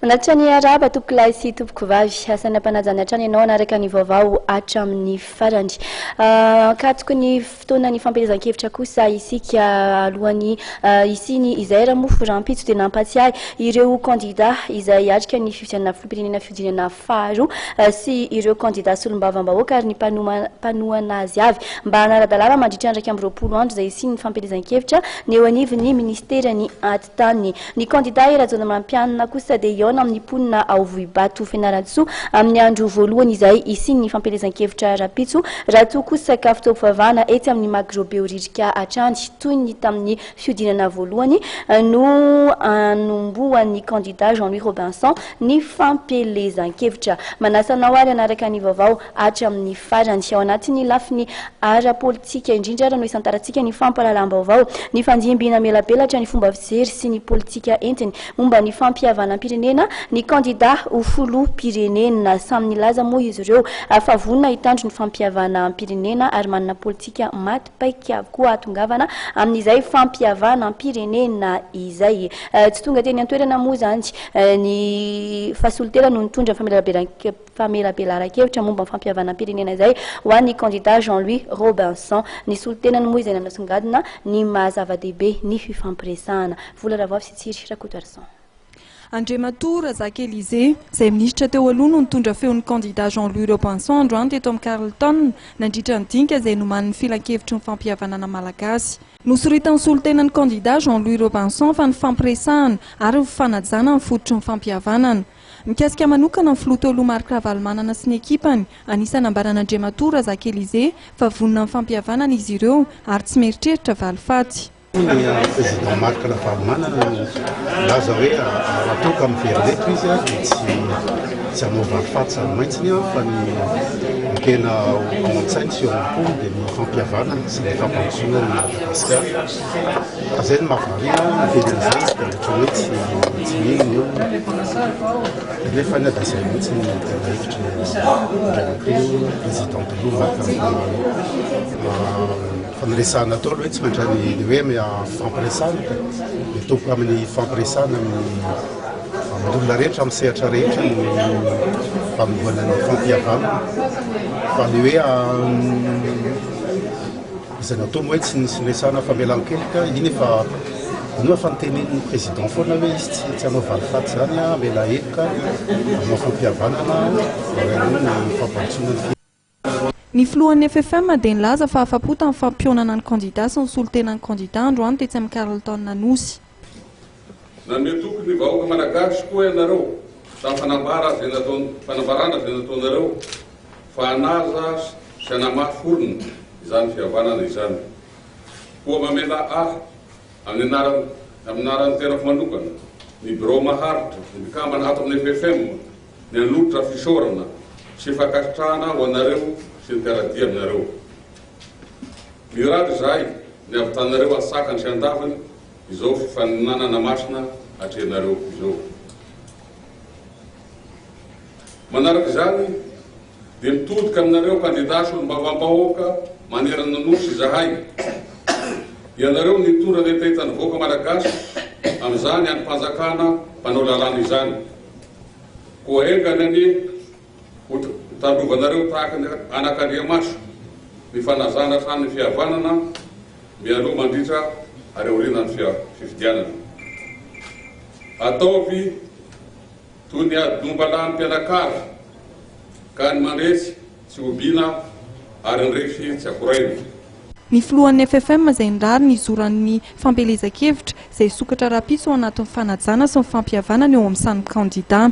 Manatitra ny arahaba tompokolahy sy tompokovavy. Asaina am-panajana hatrany ianao hanaraka ny vaovao hatramin'ny farany. Ankatoky ny fotoanan'ny fampielezan-kevitra kosa isika alohan'ny hisiany izay raha moa rahampitso dia nampatsiahy ireo kandida izay hiatrika ny fifidianana filoham-pirenena fihodinana faharoa sy ireo kandida solombavambahoaka ary ny mpanohana azy avy mba hanara-dalàna mandritra ny 21 andro izay hisian'ny fampielezan-kevitra ny eo anivon'ny ministeran'ny Tany. Ny kandida Hery Rajaonarimampianina kosa dia hihaona amin'ny mponina ao Vohibato Fianarantsoa amin'ny andro voalohany izay hisian'ny fampielezan-kevitra rahampitso, raha toa kosa ka fotoam-pivavahana etsy amin'ny Magro Behoririka hatrany toy ny tamin'ny fihodinana voalohany no hanombohan'ny kandida Jean Louis Robinson ny fampielezan-kevitra. Manasa anao ary hanaraka ny vaovao hatramin'ny farany. Ao anatin'ny lafiny ara-politika indrindra ary no isantarantsika ny fampahalalam-baovao. Nifandimby namelabelatra ny fomba fijery sy ny politika entiny momba ny fampihavanam-pirenena ny kandida ho filoham-pirenena. Samy nilaza moa izy ireo fa vonona hitandro ny fampihavanam-pirenena ary manana politika maty paika avokoa hahatongavana amin'izay fampihavanam-pirenena izay. Tsy tonga teny an-toerana moa izany ny fa solontena no nitondra ny famelabelaran-kevitra. famelabelaran-kevitra momba ny fampihavanam-pirenena izay ho an'ny kandida Jean Louis Robinson. Ny solontenany moa izay nanasongadina ny maha zava-dehibe ny fifampiresahana. Vola Ravoavy sy Tsiry Rakotoarison. Andriamatoa Razaka Elysé, izay minisitra teo aloha no nitondra feon'ny kandida Jean Louis Robinson androany teto amin'ny Carlton nandritra ny dinika izay nomanin'ny filankevitry ny fampihavanana malagasy. Nosoritan'ny solontenan'ny kandida Jean Louis Robinson fa ny fampiresahana ary ny fifanajana ny fototry ny fampihavanana. Mikasika manokana ny filoha teo aloha Marc Ravalomanana sy ny ekipany, anisan'ny nambaran'Andriamatoa Razaka Elysé fa vonona amin'ny fampihavanana izy ireo ary tsy mieritreritra valifaty. Ny Président Marc Ravalomanana no nilaza hoe raha toa ka miverina eto izy dia tsy tsy hanao valifaty izany mihitsy fa ny tena ao an-tsainy sy ao am-pony dia ny fampihavanana sy ny fampandrosoana an'i Madagasikara. Fa zay no mahavariana ny teny an'izay izy dia ohatran'ny hoe tsy tsy mino ny olona. Nefa anie dia zay mihitsy no tena hevitry Andriamatoa Président taloha Marc Ravalomanana. Fa ny resahana atao aloha hoe tsy maintsy ny hoe mifampiresahana ka. Mitoky amin'ny fampiresahana amin'ny amin'ny olona rehetra, amin'ny sehatra rehetra ny fanombohana ny fampihavanana. Fa ny hoe Izay natao moa hoe tsy nisy niresahana famelan-keloka, iny efa iny efa notenenin'ny président foana hoe izy tsy tsy hanao valifaty izany, hamela heloka, hanao fampihavanana, ary hanao ny fampandrosoana ny firenena. Ny filohan'ny FFM dia nilaza fa afa-po tamin'ny fampihaonana ny kandida sy ny solontenan'ny kandida androany tetsy amin'ny Carlton Anosy. Nanome toky ny vahoaka Malagasy koa ianareo tamin'ny fanambara izay nataon fanambarana izay nataonareo fa hanaja sy hanamafy orina izany fihavanana izany. Koa mamelà ahy amin'ny anaran amin'ny anaran'ny tenako manokana, ny birao maharitra, ny mpikambana ato amin'ny FFM, ny hanolotra fisaorana sy fankasitrahana ho anareo sy ny mpiara-dia aminareo. Mirary izahay ny havitanareo an-tsakany sy an-davany izao fifaninanana masina atrehinareo izao. Manaraka izany dia mitodika aminareo kandida solombavambahoaka manerana ny Nosy izahay. Ianareo nitondra ny hetahetan'ny vahoaka Malagasy amin'izany andrim-panjakana mpanao lalàna izany. Koa engany anie ho tandrovanareo tahaka ny anakandriamaso ny fanajana hatrany ny fihavanana mialoha, mandritra ary aorianan'ny fifidianana. Ataovy toy ny adin'ombalahy mpianakavy ka ny mandresy tsy hobiana ary ny resy tsy akoraina. Ny filohan'ny FFM izay nirary ny hizoran'ny fampielezan-kevitra izay hisokatra rahampitso ao anatin'ny fanajana sy ny fampihavanana eo amin'ny samy kandida.